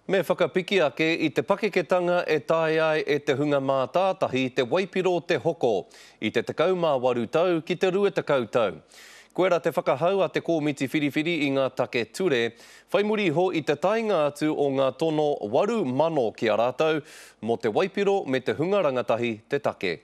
Me whakapiki ake i te pakeketanga e taea ai e te hunga mātātahi te waipiro te hoko, i te 18 tau ki te 20 tau. Koira te whakahau a te Kōmiti Whiriwhiri i ngā Take Ture, whai muri iho i te taenga atu o ngā tono 8,000 ki a rātou mō te waipiro me te hunga rangatahi te take.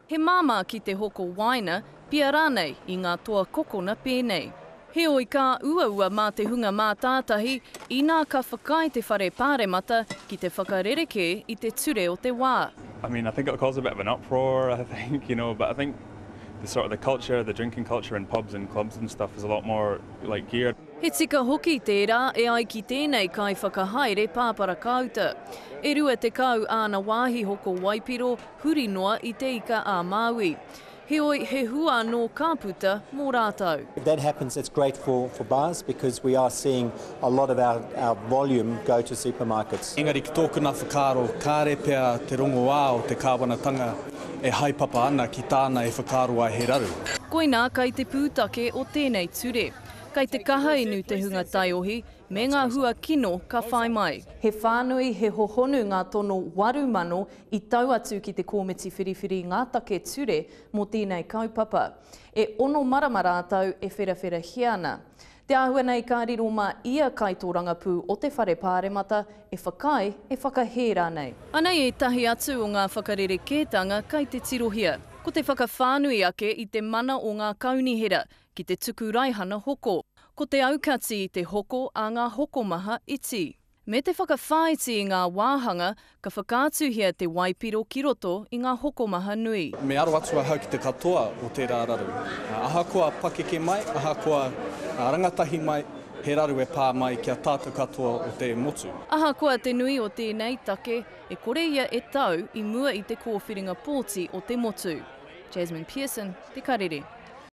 He māmā ki te hoko wāina, pia rānei, i ngā toa kokona pēnei. Heoi ka uaua mā te hunga mātātahi inā ka whakaae te Whare Pāremata ki te whakarerekē i te ture o te wā. I mean, I think it'll cause a bit of an uproar, I think, you know, but I think the sort of the culture, the drinking culture in pubs and clubs and stuff is a lot more like geared. He tika hoki tērā e ai ki tēnei kaiwhakahaere pāparakāuta. E 20 āna wāhi hoko waipiro huri noa i Te Ika a Māui. Heoi, he hua anō ka puta mō rātou. If that happens it's great for for bars because we are seeing a lot of our our volume go to supermarkets. Engari ki tōku nā whakaaro kāre pea te rongoā o te kāwanatanga e haepapa ana ki tāna e whakaaro ai he raru. Koinā kai te pūtake o tēnei ture. Kai te kaha inu te hunga taiohi me ngā hua kino ka whai mai. He whānui, he hohonu ngā tono 8,000 i tau atu ki te Kōmiti Whiriwhiri Ngā Take Ture mō tēnei kaupapa. E ono marama rātou e wherawherahia ana. Te āhua nei ka riro mā ia kaitōrangapū o te Whare Pāremata e whakaae, e whakahē rānei. Anei ētahi atu o ngā whakarerekētanga kai te tirohia. Ko te whakawhānui ake i te mana o ngā kaunihera ki te tuku raihana hoko. Ko te aukati i te hoko a ngā hokomaha iti. Me te whakawhāiti i ngā wāhanga ka whakaatuhia te waipiro ki roto i ngā hokomaha nui. Me aro atu ahau ki te katoa o tērā raru. Ahakoa pakeke mai, ahakoa rangatahi mai, he raru e pā mai ki a tātou katoa o te motu. Ahakoa te nui o tēnei take, e kore ia e tau i mua i te kōwhiringa pōti o te motu. Jasmine Pearson, Te Karere.